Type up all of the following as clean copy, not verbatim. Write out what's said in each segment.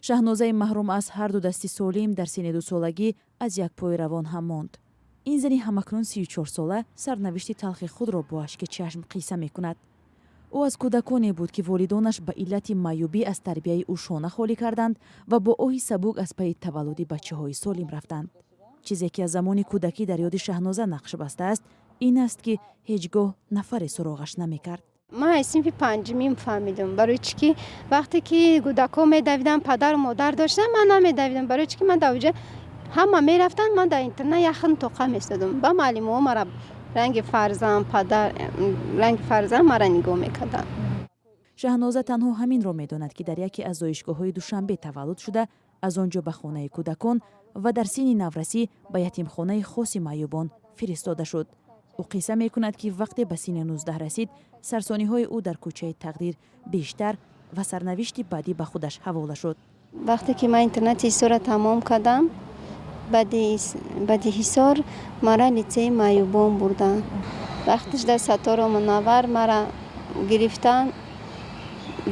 Шаҳнозаи маҳрум аз ҳарду дасти солим дар синни 2-солагӣ аз як пои равон ҳам монд. Ин зани ҳамакнун 34-сола сарнавишти талхи худро бо ашки чашм қисса мекунад. Ӯ аз кӯдаконе буд, ки волидонаш ба иллати маъюбӣ аз тарбияи ӯ шона холӣ карданд ва бо оҳи сабук аз пайи таваллуди бачаҳои солим рафтанд. Чизе ки аз замони кӯдакӣ дар ёди Шаҳноза нақш бастааст, ин аст, ки ҳеҷ гоҳ нафаре суроғаш намекард. Ман аз синфи панҷумим фаҳмидам, барои чӣ ки вақте ки кӯдакҳо медавиданд, падару модар доштанд, ман намедавидам. Барои чӣ ки ман дар оҷа ҳама мерафтанд, ман дар интернат яхн тоқа местодам. Ба муаллимҳо мара ранги фарзанд, падар ранги фарзанд мара нигоҳ мекарданд. Шаҳноза танҳо ҳаминро медонад, ки дар яке аз зоишгоҳҳои Душанбе таваллуд шуда, аз он ҷо ба хонаи кӯдакон ва дар синни наврасӣ ба ятимхонаи хоси маъюбон фиристода шуд. Ӯ қисса мекунад, ки вақте ба синни 19 расид, сарсониҳои ӯ дар кӯчаи тақдир бештар ва сарнавишти бадӣ ба худаш ҳавола шуд. Вақте ки ман интернати Ҳисорро тамом кардам, баъди Ҳисор мара литсеи маъюбон бурданд. Вақтиш дар Саттору Мунаввар мара гирифтанд,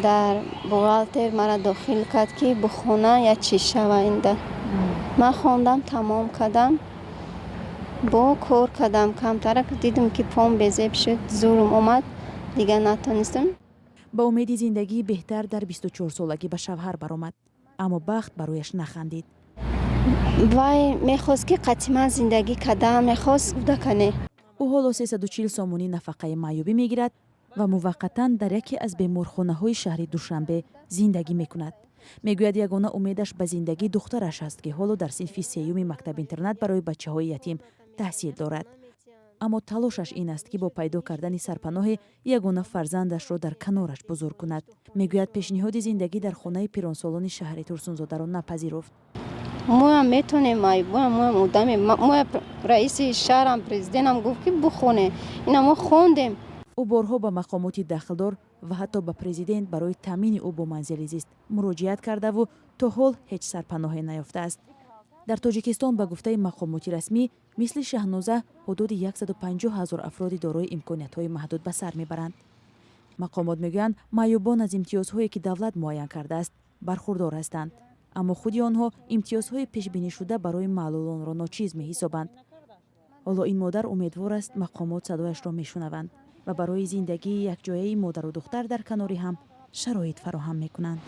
дар бухгалтер мара дохил кард, ки бухона, як чиз шава инда. Ман хондам, тамом кардам, бо кор кардам камтарак, дидам, ки пом безеб шуд, зурум омад, дигар натонистам. Ба умеди зиндагии беҳтар дар 24-солагӣ ба шавҳар баромад, аммо бахт барояш нахандид. Вай мехост, ки қатъи ман зиндагӣ кардам, мехост кӯдакане. Ӯ ҳоло 340 сомонӣ нафақаи маъюбӣ мегирад ва муваққатан дар яке аз беморхонаҳои шаҳри Душанбе зиндагӣ мекунад. Мегӯяд, ягона умедаш ба зиндагӣ духтараш аст, ки ҳоло дар синфи сеюми мактаб-интернат барои бачаҳои ятим таҳсил дорад. Аммо талошаш ин аст, ки бо пайдо кардани сарпаноҳе ягона фарзандашро дар канораш бузург кунад. Мегӯяд, пешниҳоди зиндагӣ дар хонаи пиронсолони шаҳри Турсунзодаро напазируфт. Моям метонем, маъюбоям, моям одамем. Моя раиси шаҳрам, президентам гуфт, ки бухоне. Ина мо хондем. Ӯ борҳо ба мақомоти дахлдор ва ҳатто ба президент барои таъмини ӯ бо манзили зист муроҷиат кардаву то ҳол ҳеҷ сарпаноҳе наёфтааст. Дар Тоҷикистон, ба гуфтаи мақомоти расмӣ, мисли Шаҳноза ҳудуди 150 ҳазор афроди дорои имкониятҳои маҳдуд ба сар мебаранд. Мақомот мегӯянд, маъюбон аз имтиёзҳое, ки давлат муайян кардааст, бархурдор ҳастанд, аммо худи онҳо имтиёзҳои пешбинишуда барои маълулонро ночиз меҳисобанд. Ҳоло ин модар умедвор аст, мақомот садояшро мешунаванд ва барои зиндагии якҷояи модару духтар дар канори ҳам шароит фароҳам мекунанд.